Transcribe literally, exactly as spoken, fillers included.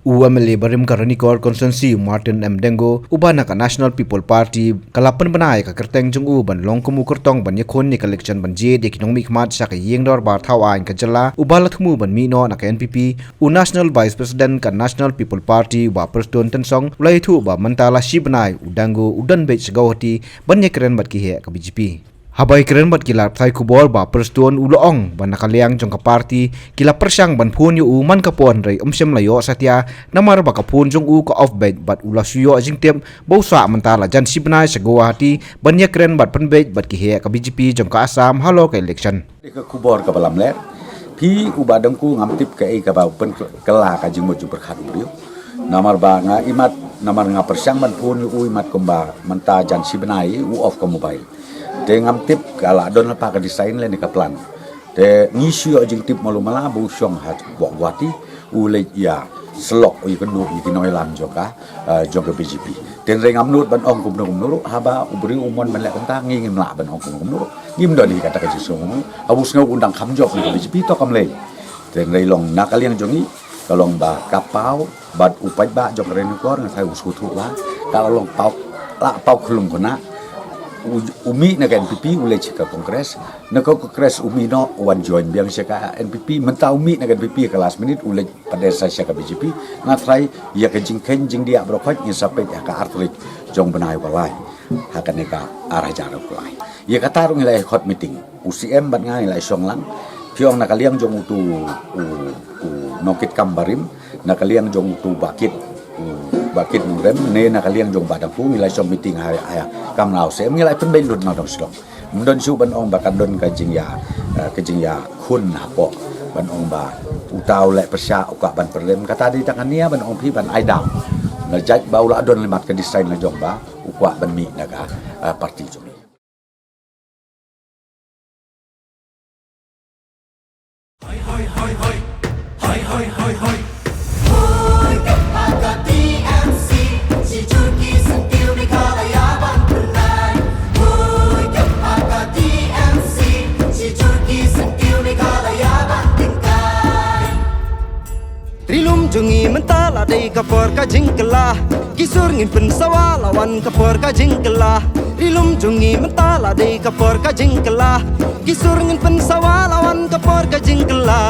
U M L A barim ka Ranikor Constituency, Martin M Dengo, uba na ka National People Party, ka la pynbna ïa ka kyrteng jong u ban long kum u kyrtong ban ïakhun ïa ka election ban jied ïa ki nongmihkhmat sha ka ïing dorbar thaw aiñ ka jylla, uba la thmu ban mih noh na ka N P P. U National Vice President ka National People Party, Bah Prestone Tynsong, u la ïathuh ba mynta la shi bnai u Dengo u don beit sha Guwahati ban ïakren bad ki heh ka B J P. Haba ïakren bad ki lad pathai khubor, Bah Prestone u la ong ba na ka liang jong ka party ki la pyrshang ban phone ïa u man ka por, hynrei ym shym la ïoh satia, namar ba ka phone jong u ka off beit, bad u la shu ïoh jingtip ba u sah mynta la jan shi bnai sha Guwahati ban ïakren bad pynbeit bad ki heh ka B J P jong ka Assam halor ka election. Ka khubor kaba lamler. Phi u Bah Dengo, ngam tip kaei kaba u pynkylla ka jingmut jingpyrkhat u briew. Namar ba nga imat, namar nga pyrshang ban phone ïa u imat kumba mynta jan shi bnai u off ka mobile. Te ngam tip ka la don lypa ka design lane ka plan. Te ngi shu ïoh jingtip malu mala ba u shong ha Guwahati, u leit ïa syllok ïa kynduh ïa ki nongïalam jong ka, eh, jong ka B J P. Te hynrei ngam nud ban ong kumno kumno ruh, haba u briew u mon ban leh kumta, ngi ngim lah ban ong kumno kumno ruh. Ngim don hi kata ka jingsngew. Haba u sngew u dang kham jop na ka B J P, to kam lei. Te hynrei long na ka liang jong ngi, ka long ba ka paw bad u paidbah jong ka Ranikor, nga tharai u sngewthuh ba ka la long paw, la paw khlum khynnah. U, u mih na ka N P P, u leit sha ka Congress. Na ka Congress u mih noh, u wan join biang sha ka N P P. Mynta u mih na ka N P P ka last minute, u leit pat sa sha ka B J P. Nga tharai ïa ka jingkheiñ jingdiah baroh khoit ngin sa peit ha ka artarik jong bnai ba lai, ha kane ka ar hajar arphew lai. Ïa kata ruh ngi la ïa khot meeting, u C M bad nga ngi la ïa shong lang. Phi ong na ka liang jong utu u, u nongkitkam barim, na ka liang jong utu Bah Kit, u Bah Kit Nongrem, ne na ka liang jong Bah Dengo, ngi la ïa shong meeting ha, ha kamra u C M, ngi la ïa pynbeit lut na dong shlong. Ym don shuh ban ong ba kan don ka jingïa, eh, ka jingïakhun hapoh ban ong ba uta u leh pyrshah, u kwah ban pyrlem. Kata dei tang ka nia ban ong phi ban ai dam. Na jait ba u la don limit ka design la jong ba u kwah ban mih na ka, eh, party jong ngi. Ri lum jong ngi mynta la dei ka por ka jingkylla. Ki sur ngin pynsawa la wan ka por ka jingkylla. Ri lum jong ngi mynta la dei ka por ka jingkylla. Ki sur ngin pynsawa la wan ka por ka jingkylla.